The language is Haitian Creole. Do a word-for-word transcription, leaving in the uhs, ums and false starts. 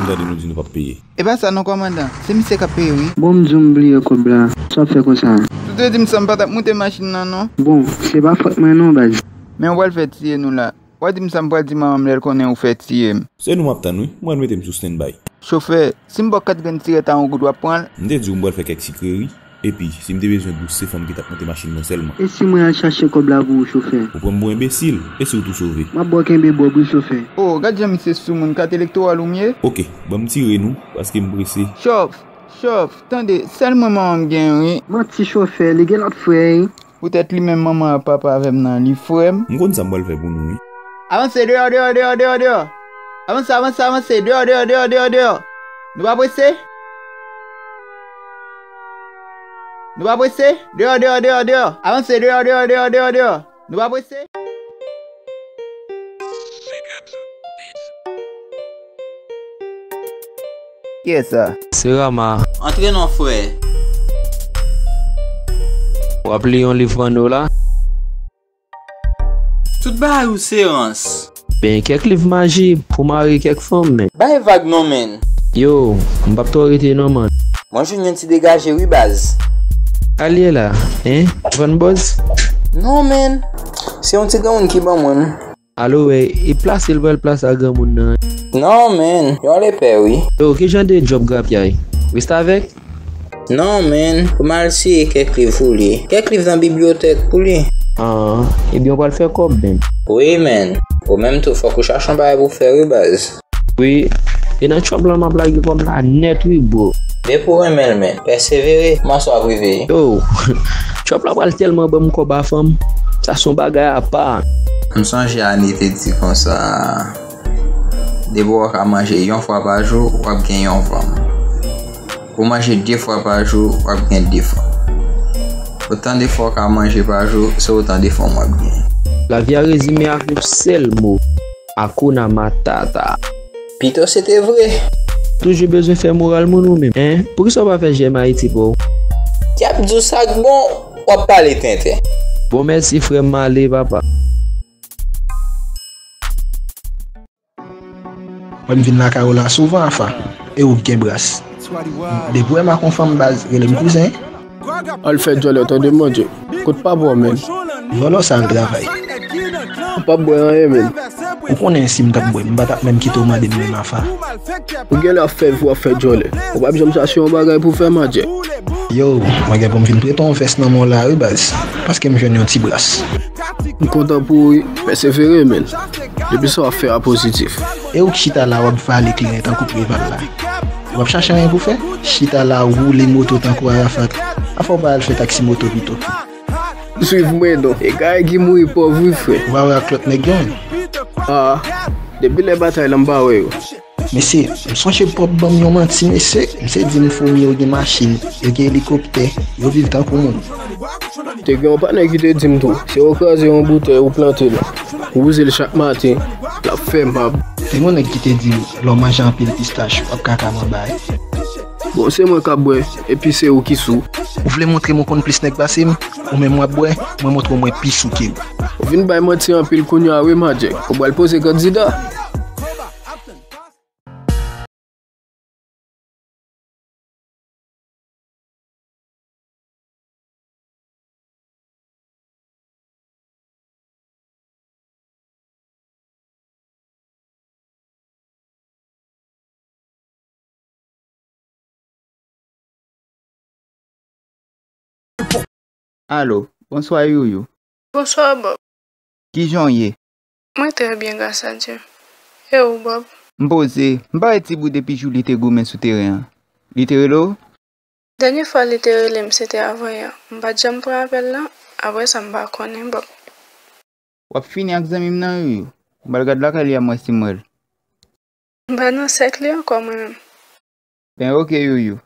M tande nou di nou p ap peye. E pa sa non, kòmandan. Se misye k ap peye, wi. Bon, m di w m bliye kòb la. Sa w ap fè konsa? Ou te di m sa, m pa t ap moute machin nan, non. Bon, se pa fòt mwen non, baz. Men w pral fè tiye nou la. W a di m sa, m pral di manman m lè l konnen ou fè tiye m. Se nou m ap tann, wi. M pral mete m sou standby. Chofè, si m ba w kat grenn sirèt a yon goud, w ap pran l? M te di w m pral fè kèk sikreri. Epi, si m te bezwen dous, se fanm ki t ap monte machin nan sèlman. E si mwen al chache kòb la pou ou, chofè? Ou pran m pou enbesil? E si w tou sove? M ap ba w kenbe bòb, wi, chofè. O, gad jan misye soumoun, kat elektoral ou m ye? Oke, ban m tire nou, paske m prese. Chòf, chòf, tande, sèl mwen manman m gen, wi. Manti, chofè, li gen lòt frè, wi. Poutèt li menm manman ak papa avè m nan, li frè m. M konn sa m pral fè pou nou, wi. Avanse, deyò, deyò, deyò, deyò, deyò. Avanse, avanse, avanse, deyò, deyò, deyò, deyò, deyò. Nou pa prese? Nou pa prese? Deyò, deyò, deyò, deyò. Avanse, deyò, deyò, deyò, deyò, deyò. Nou pa prese? Kiyès sa? Se Rama. Antre non, frè. W ap li yon liv panno la? Tout bagay ou se rans. Ben, kèk liv maji pou mare kèk fanm, men. Bay vag non, menn. Yo, m p ap twò rete non, man. Mwen jwenn yon ti degaje, wi, baz. Sa l ye la, en? Vann bòz? Non, menn. Se yon ti granmoun ki ban mwen l. Alo, wè, e plase l pral plase a granmoun nan. Non, menn, yon lepè, wi. Yo, ki jan de djòb grapyay? Restavèk? Non, menn, pou m al siye kèk liv pou li. Kèk liv nan bibliyotèk pou li. Ah, ebyen, w pral fè kòb, menn. Wi, menn. Ou menm tou, fòk ou chache yon bagay pou w fè, wi, baz. Wi, e nan tchòb lan m ap lage kòb la nèt, wi, bro. Depi w renmen l, menn, pèsevere, kòman sa w ap rive? Yo, tchòb la pral tèlman ban m kòb a fanm, sa se yon bagay apa. M sonje Ani te di konsa, depi w ka manje yon fwa pa jou, w ap gen yon fanm. Ou manje de fwa pa jou, w ap gen de fanm. Otan de fwa w ka manje pa jou, se otan de fanm w ap gen. Lavi a rezime ak yon sèl mo, Hakuna Matata. Pito se te vre. Toujou bezwen fè moral moun ou menm, en? Poukisa w pa fè J M Ayiti pou w? Y ap di w sa k bon, w ap pale tenten. Bon, mèsi, frè m, m ale, papa. Mwen m vin lakay ou la souvan, Afa. E ou k gen bras. Depi w wè m ak yon fanm, baz, rele m kouzen. Al fè djòlè, tande, Mandje. Kot papa w, menn? Vòlò sa al travay. Ou p ap bwè anyen, menn. Ou konnen si m t ap bwè, m pa t ap menm kite w mande m menm, Afa. Ou genlè ap fè vi w ap fè djòlè. Ou p ap janm chache yon bagay pou fè, Mandje. Yo, mwen gen pou m vin prete w yon vès nan men w la, wi, baz. Paske m jwenn yon ti bras. M kontan pou ou, wi. Pèsevere, menn. Depi sa w ap fè a pozitif. E ou k chita la, w ap vale kleren tankou Preval la. W ap chache anyen pou fè? Chita la, woule moto tankou Arafat. Afè w pa al fè taksi moto pito. Swiv mwen non. E gaye ki mouri pòv, wi, frè. Ou pa wè ak lòt nèg yo menm? Ah, depi lè batay la, m pa wè yo. Mesye, m sonje Pòp ban m yon manti, mesye. Misye di m foumi yo gen machin, yo gen elikoptè, yo viv tankou moun. Te gen yon patnè ki te di m tou, si w kraze yon boutèy ou plante l, ou wouze l chak maten, l ap fè mab. Te gen yon nèg ki te di m, lè w manje anpil pistach, w ap kaka manbay. Bon, se mwen k ap bwè, epi se ou ki sou. Ou vle montre m ou konn plis nèg pase m? Ou menm w ap bwè, mwen montre w mwen pi sou ke ou. Ou vin bay manti anpil kounye a wi, Mandje. Ou pral poze kandida. Alo, bonswa Youyou. Bonswa Bob. Kijan w ye? Mwen trè byen, gras a Dye. E ou, Bob? M poze. M pa wè Tibout depi jou li te goumen sou teren an. Li te rele w? Dènye fwa li te rele m, se te avanyè. M pa t janm pran apèl lan. Apre sa, m pa konnen, Bob. W ap fini ak zanmi m nan, Youyou. M pral gad lakay li a m wè si m wè l. M pa nan sèk li ankò, mwen menm. Ben, oke, Youyou.